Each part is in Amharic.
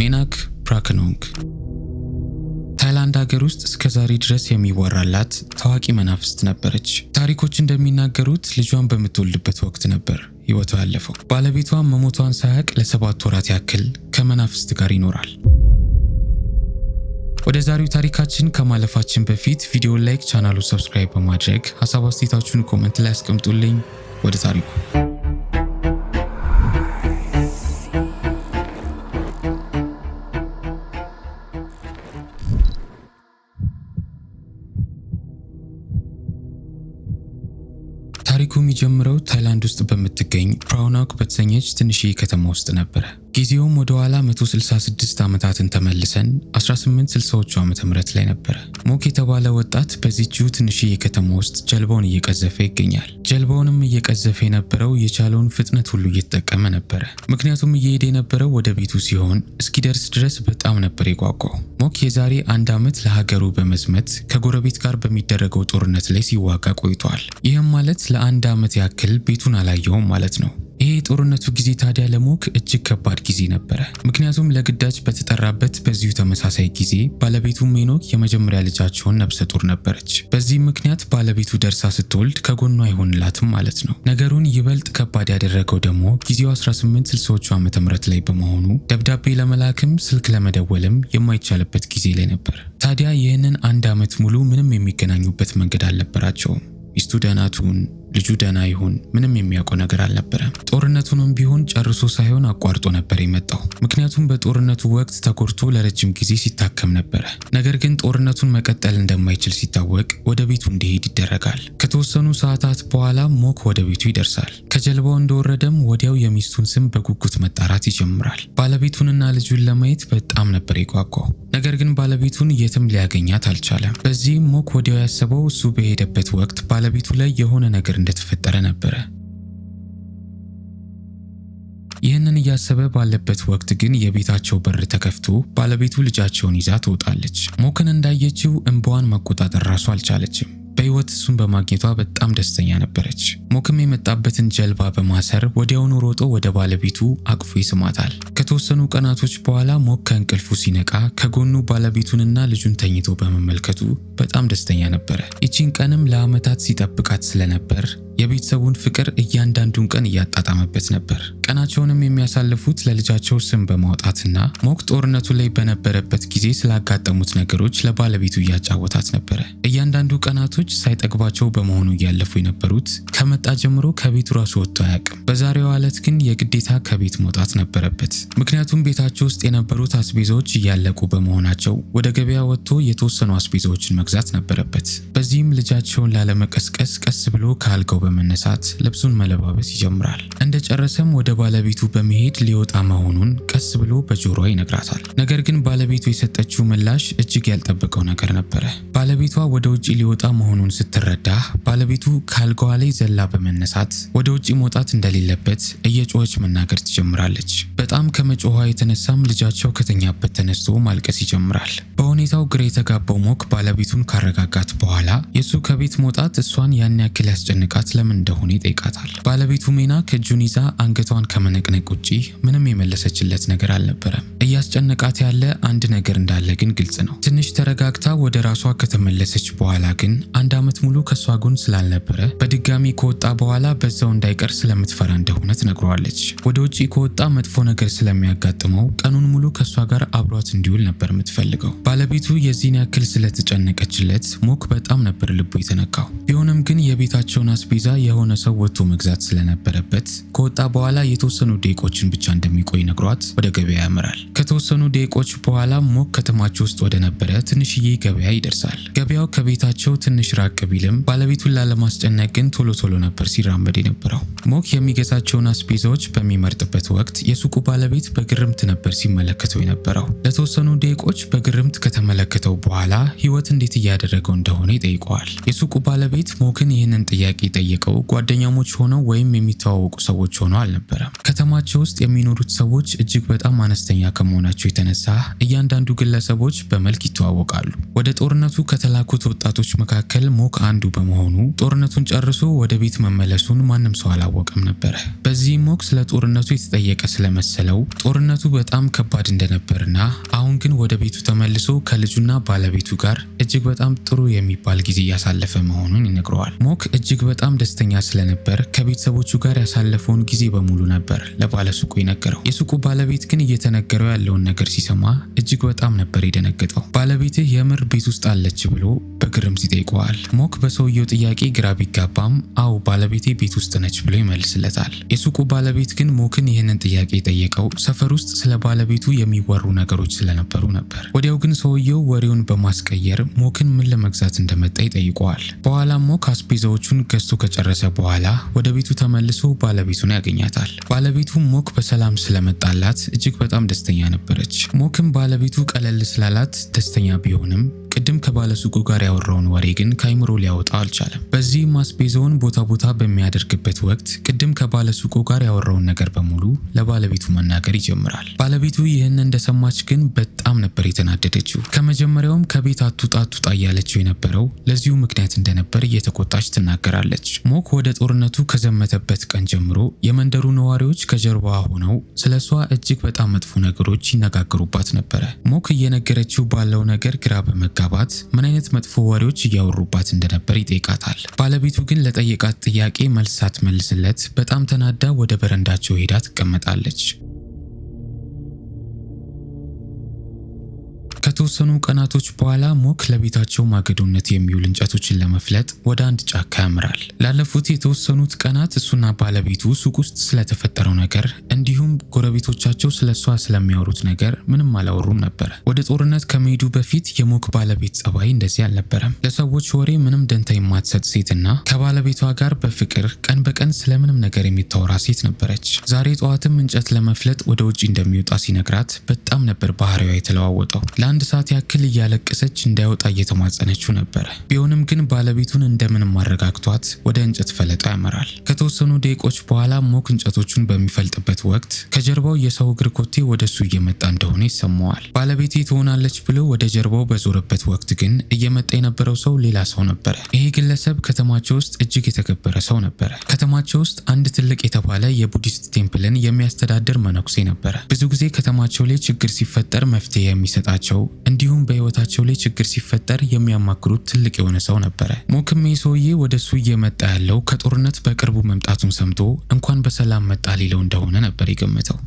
ሜናክ ፕራክኖንግ ታይላንድ ሀገር ውስጥ እስከ ዛሬ ድረስ የሚወራላት ታዋቂ መናፍስት ነበረች። ታሪኮች እንደሚናገሩት ልጇን በምትወልድበት ወቅት ነበር ሕይወቷ ያለፈው። ባለቤቷን መሞቷን ሳያውቅ ለ7 ወራት ያክል ከመናፍስት ጋር ይኖራል። ወደ ዛሬው ታሪካችን ከማለፋችን በፊት ቪዲዮ like፣ ቻናሉ subscribe በማድረግ ሀሳብ አስተያየታችሁን comment ላይ አስቀምጡልኝ። ወደ ታሪኩ። ታሪኩ የሚጀምረው ታይላንድ ውስጥ በምትገኝ ፕራውናክ በተሰኘች ትንሽዬ ከተማ ውስጥ ነበረ። ጊዜውም ወደ ኋላ 166 ዓመታትን ተመልሰን 1860ዎቹ ዓመተ ምህረት ላይ ነበረ። ሞክ የተባለ ወጣት በዚችው ትንሽዬ ከተማ ውስጥ ጀልባውን እየቀዘፈ ይገኛል። ጀልባውንም እየቀዘፈ የነበረው የቻለውን ፍጥነት ሁሉ እየተጠቀመ ነበረ። ምክንያቱም እየሄደ የነበረው ወደ ቤቱ ሲሆን እስኪደርስ ድረስ በጣም ነበር የጓጓው። ሞክ የዛሬ አንድ ዓመት ለሀገሩ በመዝመት ከጎረቤት ጋር በሚደረገው ጦርነት ላይ ሲዋጋ ቆይቷል። ይህም ማለት ለአንድ ዓመት ያክል ቤቱን አላየውም ማለት ነው። ይሄ የጦርነቱ ጊዜ ታዲያ ለሞክ እጅግ ከባድ ጊዜ ነበረ። ምክንያቱም ለግዳጅ በተጠራበት በዚሁ ተመሳሳይ ጊዜ ባለቤቱ ሜኖክ የመጀመሪያ ልጃቸውን ነፍሰ ጡር ነበረች። በዚህም ምክንያት ባለቤቱ ደርሳ ስትወልድ ከጎኗ አይሆንላትም ማለት ነው። ነገሩን ይበልጥ ከባድ ያደረገው ደግሞ ጊዜው 1860ዎቹ ዓመተ ምህረት ላይ በመሆኑ ደብዳቤ ለመላክም ስልክ ለመደወልም የማይቻልበት ጊዜ ላይ ነበር። ታዲያ ይህንን አንድ ዓመት ሙሉ ምንም የሚገናኙበት መንገድ አልነበራቸውም። ሚስቱ ደህና ትሁን፣ ልጁ ደህና ይሁን፣ ምንም የሚያውቀው ነገር አልነበረም። ጦርነቱንም ቢሆን ጨርሶ ሳይሆን አቋርጦ ነበር የመጣው። ምክንያቱም በጦርነቱ ወቅት ተጎድቶ ለረጅም ጊዜ ሲታከም ነበረ። ነገር ግን ጦርነቱን መቀጠል እንደማይችል ሲታወቅ ወደ ቤቱ እንዲሄድ ይደረጋል። ከተወሰኑ ሰዓታት በኋላ ሞክ ወደ ቤቱ ይደርሳል። ከጀልባው እንደወረደም ወዲያው የሚስቱን ስም በጉጉት መጣራት ይጀምራል። ባለቤቱንና ልጁን ለማየት በጣም ነበር የጓጓው። ነገር ግን ባለቤቱን የትም ሊያገኛት አልቻለም። በዚህም ሞክ ወዲያው ያሰበው እሱ በሄደበት ወቅት ባለቤቱ ላይ የሆነ ነገር እንደተፈጠረ ነበረ። ይህንን እያሰበ ባለበት ወቅት ግን የቤታቸው በር ተከፍቶ ባለቤቱ ልጃቸውን ይዛ ትወጣለች። ሞክን እንዳየችው እንባዋን መቆጣጠር ራሱ አልቻለችም። በህይወት እሱን በማግኘቷ በጣም ደስተኛ ነበረች። ሞክም የመጣበትን ጀልባ በማሰር ወዲያውኑ ሮጦ ወደ ባለቤቱ አቅፎ ይስማታል። ከተወሰኑ ቀናቶች በኋላ ሞክ ከእንቅልፉ ሲነቃ ከጎኑ ባለቤቱንና ልጁን ተኝቶ በመመልከቱ በጣም ደስተኛ ነበረ። ይቺን ቀንም ለዓመታት ሲጠብቃት ስለነበር የቤተሰቡን ፍቅር እያንዳንዱን ቀን እያጣጣመበት ነበር። ቀናቸውንም የሚያሳልፉት ለልጃቸው ስም በማውጣትና ሞክ ጦርነቱ ላይ በነበረበት ጊዜ ስላጋጠሙት ነገሮች ለባለቤቱ እያጫወታት ነበረ። እያንዳንዱ ቀናቶች ሳይጠግባቸው በመሆኑ እያለፉ የነበሩት ከመጣ ጀምሮ ከቤቱ ራሱ ወጥቶ አያውቅም። በዛሬዋ ዕለት ግን የግዴታ ከቤት መውጣት ነበረበት። ምክንያቱም ቤታቸው ውስጥ የነበሩት አስቤዛዎች እያለቁ በመሆናቸው ወደ ገበያ ወጥቶ የተወሰኑ አስቤዛዎችን መግዛት ነበረበት። በዚህም ልጃቸውን ላለመቀስቀስ ቀስ ብሎ ከአልጋው በመነሳት ልብሱን መለባበስ ይጀምራል። እንደጨረሰም ወደ ባለቤቱ በመሄድ ሊወጣ መሆኑን ቀስ ብሎ በጆሮዋ ይነግራታል። ነገር ግን ባለቤቱ የሰጠችው ምላሽ እጅግ ያልጠበቀው ነገር ነበረ። ባለቤቷ ወደ ውጭ ሊወጣ መሆኑን ስትረዳ ባለቤቱ ከአልጋዋ ላይ ዘላ በመነሳት ወደ ውጭ መውጣት እንደሌለበት እየጮኸች መናገር ትጀምራለች። በጣም ከመጮኋ የተነሳም ልጃቸው ከተኛበት ተነስቶ ማልቀስ ይጀምራል። በሁኔታው ግራ የተጋባው ሞክ ባለቤቱን ካረጋጋት በኋላ የእሱ ከቤት መውጣት እሷን ያን ያክል ያስጨንቃት ለምን እንደሆነ ይጠይቃታል። ባለቤቱ ሜና እጁን ይዛ አንገቷን ከመነቅነቅ ውጪ ምንም የመለሰችለት ነገር አልነበረም። እያስጨነቃት ያለ አንድ ነገር እንዳለ ግን ግልጽ ነው። ትንሽ ተረጋግታ ወደ ራሷ ከተመለሰች በኋላ ግን አንድ ዓመት ሙሉ ከእሷ ጎን ስላልነበረ በድጋሚ ከወጣ በኋላ በዛው እንዳይቀር ስለምትፈራ እንደሆነ ትነግረዋለች። ወደ ውጪ ከወጣ መጥፎ ነገር ስለሚያጋጥመው ቀኑን ሙሉ ከእሷ ጋር አብሯት እንዲውል ነበር የምትፈልገው። ባለቤቱ የዚህን ያክል ስለተጨነቀችለት ሞክ በጣም ነበር ልቡ የተነካው። ቢሆንም ግን የቤታቸውን አስቤዛ የሆነ ሰው ወጥቶ መግዛት ስለነበረበት ከወጣ በኋላ የተወሰኑ ደቂቆችን ብቻ እንደሚቆይ ነግሯት ወደ ገበያ ያመራል። ከተወሰኑ ደቂቆች በኋላ ሞክ ከተማቸው ውስጥ ወደ ነበረ ትንሽዬ ገበያ ይደርሳል። ገበያው ከቤታቸው ትንሽ ራቅ ቢልም ባለቤቱን ላለማስጨነቅ ግን ቶሎ ቶሎ ነበር ሲራመድ የነበረው። ሞክ የሚገዛቸውን አስቤዛዎች በሚመርጥበት ወቅት የሱቁ ባለቤት በግርምት ነበር ሲመለከተው የነበረው። ለተወሰኑ ደቂቆች በግርምት ከተመለከተው በኋላ ህይወት እንዴት እያደረገው እንደሆነ ይጠይቀዋል። የሱቁ ባለቤት ሞክን ይህንን ጥያቄ ጠየቀው የጠየቀው ጓደኛሞች ሆነው ወይም የሚተዋወቁ ሰዎች ሆነው አልነበረም። ከተማቸው ውስጥ የሚኖሩት ሰዎች እጅግ በጣም አነስተኛ ከመሆናቸው የተነሳ እያንዳንዱ ግለሰቦች በመልክ ይተዋወቃሉ። ወደ ጦርነቱ ከተላኩት ወጣቶች መካከል ሞክ አንዱ በመሆኑ ጦርነቱን ጨርሶ ወደ ቤት መመለሱን ማንም ሰው አላወቀም ነበረ። በዚህም ሞክ ስለ ጦርነቱ የተጠየቀ ስለመሰለው ጦርነቱ በጣም ከባድ እንደነበርና አሁን ግን ወደ ቤቱ ተመልሶ ከልጁና ባለቤቱ ጋር እጅግ በጣም ጥሩ የሚባል ጊዜ እያሳለፈ መሆኑን ይነግረዋል። ሞክ እጅግ በጣም ደስተኛ ስለነበር ከቤተሰቦቹ ጋር ያሳለፈውን ጊዜ በሙሉ ነበር ለባለሱቁ የነገረው። የሱቁ ባለቤት ግን እየተነገረው ያለውን ነገር ሲሰማ እጅግ በጣም ነበር የደነገጠው። ባለቤትህ የምር ቤት ውስጥ አለች ብሎ በግርምት ይጠይቀዋል። ሞክ በሰውየው ጥያቄ ግራ ቢጋባም አዎ ባለቤቴ ቤት ውስጥ ነች ብሎ ይመልስለታል። የሱቁ ባለቤት ግን ሞክን ይህንን ጥያቄ የጠየቀው ሰፈር ውስጥ ስለ ባለቤቱ የሚወሩ ነገሮች ስለነበሩ ነበር። ወዲያው ግን ሰውየው ወሬውን በማስቀየር ሞክን ምን ለመግዛት እንደመጣ ይጠይቀዋል። በኋላ ሞክ አስቤዛዎቹን ገዝቶ ከጨረሰ በኋላ ወደ ቤቱ ተመልሶ ባለቤቱን ያገኛታል። ባለቤቱ ሞክ በሰላም ስለመጣላት እጅግ በጣም ደስተኛ ነበረች። ሞክም ባለቤቱ ቀለል ስላላት ደስተኛ ቢሆንም ቅድም ከባለሱቁ ጋር ያወራውን ወሬ ግን ከአይምሮ ሊያወጣ አልቻለም። በዚህም አስቤዛውን ቦታ ቦታ በሚያደርግበት ወቅት ቅድም ከባለሱቁ ጋር ያወራውን ነገር በሙሉ ለባለቤቱ መናገር ይጀምራል። ባለቤቱ ይህን እንደሰማች ግን በጣም ነበር የተናደደችው። ከመጀመሪያውም ከቤት አትውጣ አትውጣ እያለችው የነበረው ለዚሁ ምክንያት እንደነበር እየተቆጣች ትናገራለች። ሞክ ወደ ጦርነቱ ከዘመተበት ቀን ጀምሮ የመንደሩ ነዋሪዎች ከጀርባዋ ሆነው ስለ እሷ እጅግ በጣም መጥፎ ነገሮች ይነጋገሩባት ነበረ። ሞክ እየነገረችው ባለው ነገር ግራ በመጋባት ምን አይነት መጥፎ ወሬዎች እያወሩባት እንደነበር ይጠይቃታል። ባለቤቱ ግን ለጠየቃት ጥያቄ መልስ ሳትመልስለት በጣም ተናዳ ወደ በረንዳቸው ሄዳ ትቀመጣለች። ከተወሰኑ ቀናቶች በኋላ ሞክ ለቤታቸው ማገዶነት የሚውል እንጨቶችን ለመፍለጥ ወደ አንድ ጫካ ያምራል። ላለፉት የተወሰኑት ቀናት እሱና ባለቤቱ ሱቅ ውስጥ ስለተፈጠረው ነገር እንዲሁም ጎረቤቶቻቸው ስለ እሷ ስለሚያወሩት ነገር ምንም አላወሩም ነበር። ወደ ጦርነት ከመሄዱ በፊት የሞክ ባለቤት ጸባይ እንደዚህ አልነበረም። ለሰዎች ወሬ ምንም ደንታ የማትሰጥ ሴትና ከባለቤቷ ጋር በፍቅር ቀን በቀን ስለምንም ነገር የሚታወራ ሴት ነበረች። ዛሬ ጠዋትም እንጨት ለመፍለጥ ወደ ውጭ እንደሚወጣ ሲነግራት በጣም ነበር ባህሪዋ የተለዋወጠው። ለአንድ ሰዓት ያክል እያለቀሰች እንዳይወጣ እየተማጸነችው ነበረ። ቢሆንም ግን ባለቤቱን እንደምንም አረጋግቷት ወደ እንጨት ፈለጣ ያመራል። ከተወሰኑ ደቂቆች በኋላ ሞክ እንጨቶቹን በሚፈልጥበት ወቅት ከጀርባው የሰው እግር ኮቴ ወደ እሱ እየመጣ እንደሆነ ይሰማዋል። ባለቤቴ ትሆናለች ብሎ ወደ ጀርባው በዞረበት ወቅት ግን እየመጣ የነበረው ሰው ሌላ ሰው ነበረ። ይሄ ግለሰብ ከተማቸው ውስጥ እጅግ የተከበረ ሰው ነበረ። ከተማቸው ውስጥ አንድ ትልቅ የተባለ የ Buddhist temple ን የሚያስተዳድር መነኩሴ ነበረ። ብዙ ጊዜ ከተማቸው ላይ ችግር ሲፈጠር መፍትሄ የሚሰጣቸው እንዲሁም በህይወታቸው ላይ ችግር ሲፈጠር የሚያማክሩት ትልቅ የሆነ ሰው ነበረ። ሞክም ይህ ሰውዬ ወደ እሱ እየመጣ ያለው ከጦርነት በቅርቡ መምጣቱን ሰምቶ እንኳን በሰላም መጣ ሊለው እንደሆነ ነበር የገመተው።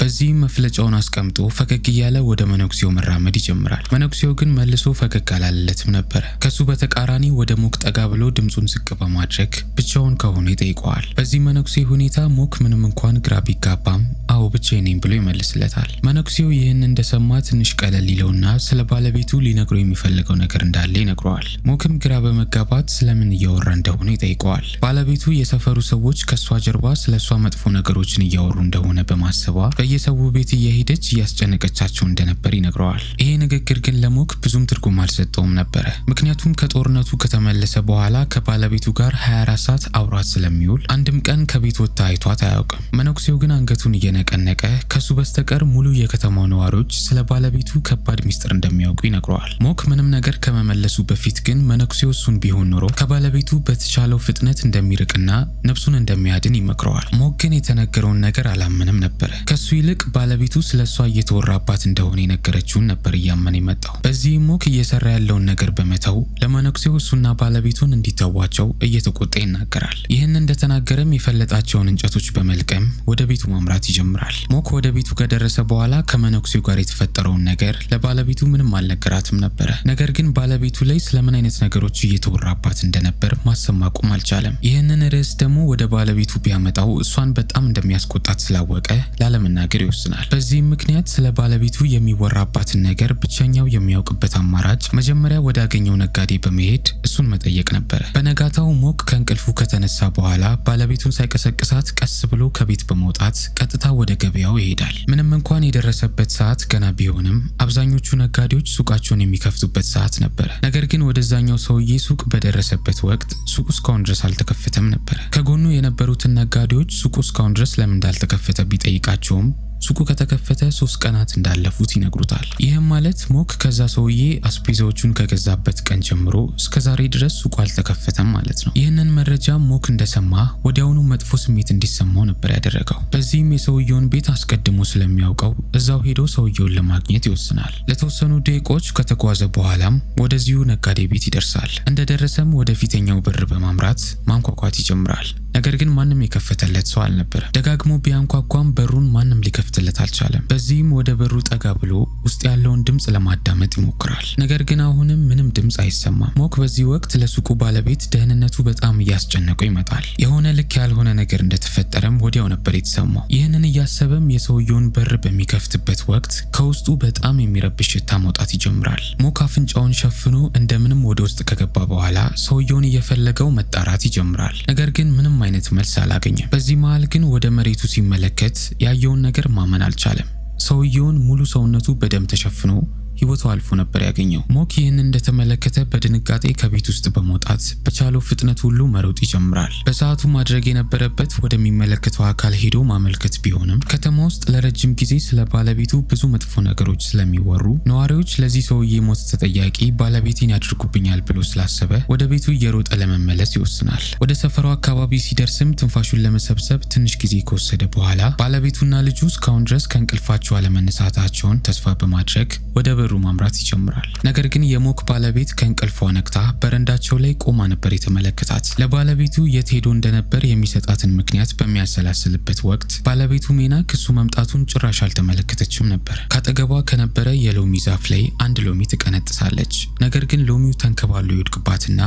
በዚህም መፍለጫውን አስቀምጦ ፈገግ እያለ ወደ መነኩሴው መራመድ ይጀምራል። መነኩሴው ግን መልሶ ፈገግ አላለለትም ነበረ። ከሱ በተቃራኒ ወደ ሞክ ጠጋ ብሎ ድምፁን ዝቅ በማድረግ ብቻውን ከሆነ ይጠይቀዋል። በዚህ መነኩሴ ሁኔታ ሞክ ምንም እንኳን ግራ ቢጋባም አዎ ብቻዬን ነኝ ብሎ ይመልስለታል። መነኩሴው ይህን እንደሰማ ትንሽ ቀለል ይለውና ስለ ባለቤቱ ሊነግረው የሚፈልገው ነገር እንዳለ ይነግረዋል። ሞክም ግራ በመጋባት ስለምን እያወራ እንደሆነ ይጠይቀዋል። ባለቤቱ የሰፈሩ ሰዎች ከሷ ጀርባ ስለ እሷ መጥፎ ነገሮችን እያወሩ እንደሆነ በማሰቧ በየሰው ቤት እየሄደች እያስጨነቀቻቸው እንደነበር ይነግረዋል። ይሄ ንግግር ግን ለሞክ ብዙም ትርጉም አልሰጠውም ነበረ። ምክንያቱም ከጦርነቱ ከተመለሰ በኋላ ከባለቤቱ ጋር 24 ሰዓት አብሯት ስለሚውል አንድም ቀን ከቤት ወጥታ አይቷት አያውቅም። መነኩሴው ግን አንገቱን እየነቀነቀ ከሱ በስተቀር ሙሉ የከተማው ነዋሪዎች ስለ ባለቤቱ ከባድ ሚስጥር እንደሚያውቁ ይነግረዋል። ሞክ ምንም ነገር ከመመለሱ በፊት ግን መነኩሴው እሱን ቢሆን ኖሮ ከባለቤቱ በተቻለው ፍጥነት እንደሚርቅና ነፍሱን እንደሚያድን ይመክረዋል። ሞክ ግን የተነገረውን ነገር አላመነም ነበረ። ከሱ ይልቅ ባለቤቱ ስለ እሷ እየተወራባት እንደሆነ የነገረችውን ነበር እያመነ የመጣው። በዚህም ሞክ እየሰራ ያለውን ነገር በመተው ለመነኩሴው እሱና ባለቤቱን እንዲተዋቸው እየተቆጣ ይናገራል። ይህን እንደተናገረም የፈለጣቸውን እንጨቶች በመልቀም ወደ ቤቱ ማምራት ይጀምራል። ሞክ ወደ ቤቱ ከደረሰ በኋላ ከመነኩሴው ጋር የተፈጠረውን ነገር ለባለቤቱ ምንም አልነገራትም ነበረ። ነገር ግን ባለቤቱ ላይ ስለምን አይነት ነገሮች እየተወራባት እንደነበር ማሰብ ማቆም አልቻለም። ይህንን ርዕስ ደግሞ ወደ ባለቤቱ ቢያመጣው እሷን በጣም እንደሚያስቆጣት ስላወቀ ላለመናገር ሊያናግር ይወስናል። በዚህም ምክንያት ስለ ባለቤቱ የሚወራባትን ነገር ብቸኛው የሚያውቅበት አማራጭ መጀመሪያ ወዳገኘው ነጋዴ በመሄድ እሱን መጠየቅ ነበረ። በነጋታው ሞክ ከእንቅልፉ ከተነሳ በኋላ ባለቤቱን ሳይቀሰቅሳት ቀስ ብሎ ከቤት በመውጣት ቀጥታ ወደ ገበያው ይሄዳል። ምንም እንኳን የደረሰበት ሰዓት ገና ቢሆንም አብዛኞቹ ነጋዴዎች ሱቃቸውን የሚከፍቱበት ሰዓት ነበረ። ነገር ግን ወደዛኛው ሰውዬ ሱቅ በደረሰበት ወቅት ሱቁ እስካሁን ድረስ አልተከፈተም ነበረ። ከጎኑ የነበሩትን ነጋዴዎች ሱቁ እስካሁን ድረስ ለምን እንዳልተከፈተ ቢጠይቃቸውም ሱቁ ከተከፈተ 3 ቀናት እንዳለፉት ይነግሩታል። ይህም ማለት ሞክ ከዛ ሰውዬ አስቤዛዎቹን ከገዛበት ቀን ጀምሮ እስከ ዛሬ ድረስ ሱቁ አልተከፈተም ማለት ነው። ይህንን መረጃ ሞክ እንደሰማ ወዲያውኑ መጥፎ ስሜት እንዲሰማው ነበር ያደረገው። በዚህም የሰውየውን ቤት አስቀድሞ ስለሚያውቀው እዛው ሄዶ ሰውየውን ለማግኘት ይወስናል። ለተወሰኑ ደቂቆች ከተጓዘ በኋላም ወደዚሁ ነጋዴ ቤት ይደርሳል። እንደደረሰም ወደ ፊተኛው በር በማምራት ማንኳኳት ይጀምራል። ነገር ግን ማንም የከፈተለት ሰው አልነበረም። ደጋግሞ ቢያንኳኳም በሩን ማንም ሊከፍትለት አልቻለም። በዚህም ወደ በሩ ጠጋ ብሎ ውስጥ ያለውን ድምፅ ለማዳመጥ ይሞክራል። ነገር ግን አሁንም ምንም ድምፅ አይሰማም። ሞክ በዚህ ወቅት ለሱቁ ባለቤት ደህንነቱ በጣም እያስጨነቀው ይመጣል። የሆነ ልክ ያልሆነ ነገር እንደተፈጠረም ወዲያው ነበር የተሰማው። ይህንን እያሰበም የሰውየውን በር በሚከፍትበት ወቅት ከውስጡ በጣም የሚረብሽ ሽታ መውጣት ይጀምራል። ሞክ አፍንጫውን ሸፍኖ እንደምንም ወደ ውስጥ ከገባ በኋላ ሰውየውን እየፈለገው መጣራት ይጀምራል። ነገር ግን ምንም አይነት መልስ አላገኘም። በዚህ መሃል ግን ወደ መሬቱ ሲመለከት ያየውን ነገር ማመን አልቻለም። ሰውየውን ሙሉ ሰውነቱ በደም ተሸፍኖ ህይወቱ አልፎ ነበር ያገኘው። ሞክ ይህን እንደተመለከተ በድንጋጤ ከቤት ውስጥ በመውጣት በቻለው ፍጥነት ሁሉ መሮጥ ይጀምራል። በሰዓቱ ማድረግ የነበረበት ወደሚመለከተው አካል ሄዶ ማመልከት ቢሆንም ከተማ ውስጥ ለረጅም ጊዜ ስለ ባለቤቱ ብዙ መጥፎ ነገሮች ስለሚወሩ ነዋሪዎች ለዚህ ሰውዬ ሞት ተጠያቂ ባለቤቴን ያድርጉብኛል ብሎ ስላሰበ ወደ ቤቱ እየሮጠ ለመመለስ ይወስናል። ወደ ሰፈሩ አካባቢ ሲደርስም ትንፋሹን ለመሰብሰብ ትንሽ ጊዜ ከወሰደ በኋላ ባለቤቱና ልጁ እስካሁን ድረስ ከእንቅልፋቸው አለመነሳታቸውን ተስፋ በማድረግ ወደ በሩ ማምራት ይጀምራል። ነገር ግን የሞክ ባለቤት ከእንቅልፏ ነቅታ በረንዳቸው ላይ ቆማ ነበር የተመለከታት። ለባለቤቱ የት ሄዶ እንደነበር የሚሰጣትን ምክንያት በሚያሰላስልበት ወቅት ባለቤቱ ሜና ክሱ መምጣቱን ጭራሽ አልተመለከተችም ነበር። ካጠገቧ ከነበረ የሎሚ ዛፍ ላይ አንድ ሎሚ ትቀነጥሳለች። ነገር ግን ሎሚው ተንከባሎ ይወድቅባትና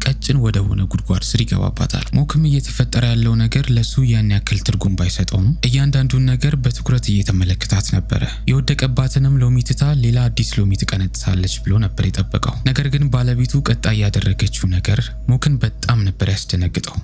ቀጭን ወደ ሆነ ጉድጓድ ስር ይገባባታል። ሞክም እየተፈጠረ ያለው ነገር ለሱ ያን ያክል ትርጉም ባይሰጠውም እያንዳንዱን ነገር በትኩረት እየተመለከታት ነበረ። የወደቀባትንም ሎሚ ትታ ሌላ አዲስ ሎሚ ትቀነጥሳለች ብሎ ነበር የጠበቀው። ነገር ግን ባለቤቱ ቀጣይ ያደረገችው ነገር ሞክን በጣም ነበር ያስደነግጠው።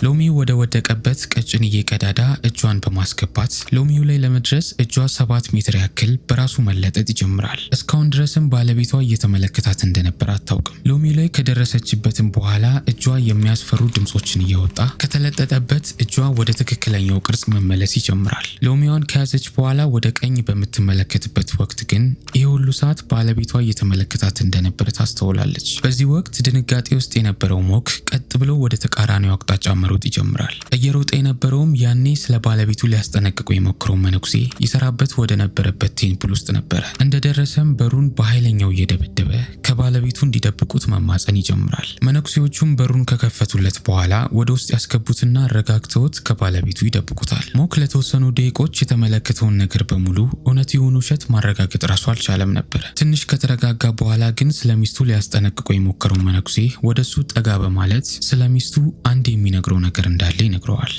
ሎሚው ወደ ወደቀበት ቀጭንዬ ቀዳዳ እጇን በማስገባት ሎሚው ላይ ለመድረስ እጇ 7 ሜትር ያክል በራሱ መለጠጥ ይጀምራል። እስካሁን ድረስም ባለቤቷ እየተመለከታት እንደነበር አታውቅም። ሎሚው ላይ ከደረሰችበትም በኋላ እጇ የሚያስፈሩ ድምጾችን እያወጣ ከተለጠጠበት እጇ ወደ ትክክለኛው ቅርጽ መመለስ ይጀምራል። ሎሚዋን ከያዘች በኋላ ወደ ቀኝ በምትመለከትበት ወቅት ግን ይህ ሁሉ ሰዓት ባለቤቷ እየተመለከታት እንደነበር ታስተውላለች። በዚህ ወቅት ድንጋጤ ውስጥ የነበረው ሞክ ቀጥ ብሎ ወደ ተቃራኒው አቅጣጫ መሮጥ ይጀምራል። እየሮጠ የነበረውም ያኔ ስለ ባለቤቱ ሊያስጠነቅቀው የሞከረው መነኩሴ ይሰራበት ወደ ነበረበት temple ውስጥ ነበረ። እንደደረሰም በሩን በኃይለኛው እየደበደበ ከባለቤቱ እንዲደብቁት መማፀን ይጀምራል። መነኩሴዎቹም በሩን ከከፈቱለት በኋላ ወደ ውስጥ ያስገቡትና አረጋግተውት ከባለቤቱ ይደብቁታል። ሞክ ለተወሰኑ ደቂቆች የተመለከተውን ነገር በሙሉ እውነት ይሁን ውሸት ማረጋገጥ ራሱ አልቻለም ነበር። ትንሽ ከተረጋጋ በኋላ ግን ስለሚስቱ ሊያስጠነቅቀው የሞከረው መነኩሴ ወደሱ ጠጋ በማለት ስለሚስቱ አንድ የሚነግረው ነገር እንዳለ ይነግረዋል።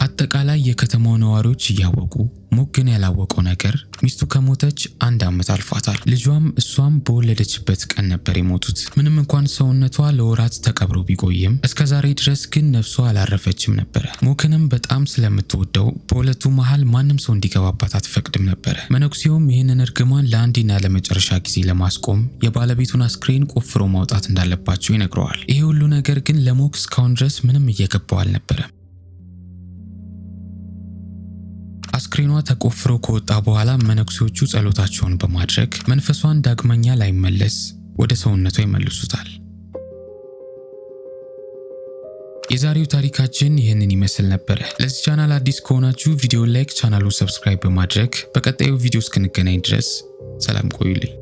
አጠቃላይ የከተማው ነዋሪዎች እያወቁ ሞክ ግን ያላወቀው ነገር ሚስቱ ከሞተች 1 ዓመት አልፏታል። ልጇም እሷም በወለደችበት ቀን ነበር የሞቱት። ምንም እንኳን ሰውነቷ ለወራት ተቀብሮ ቢቆይም እስከ ዛሬ ድረስ ግን ነፍሷ አላረፈችም ነበረ። ሞክንም በጣም ስለምትወደው በሁለቱ መሃል ማንም ሰው እንዲገባባት አትፈቅድም ነበረ። መነኩሴውም ይህንን እርግማን ለአንዴና ለመጨረሻ ጊዜ ለማስቆም የባለቤቱን አስክሬን ቆፍሮ ማውጣት እንዳለባቸው ይነግረዋል። ይህ ሁሉ ነገር ግን ለሞክ እስካሁን ድረስ ምንም እየገባው አልነበረም። አስክሬኗ ተቆፍሮ ከወጣ በኋላ መነኩሴዎቹ ጸሎታቸውን በማድረግ መንፈሷን ዳግመኛ ላይመለስ ወደ ሰውነቷ ይመልሱታል። የዛሬው ታሪካችን ይህንን ይመስል ነበረ። ለዚህ ቻናል አዲስ ከሆናችሁ ቪዲዮ like፣ ቻናሉን subscribe በማድረግ በቀጣዩ ቪዲዮ እስክንገናኝ ድረስ ሰላም ቆዩልኝ።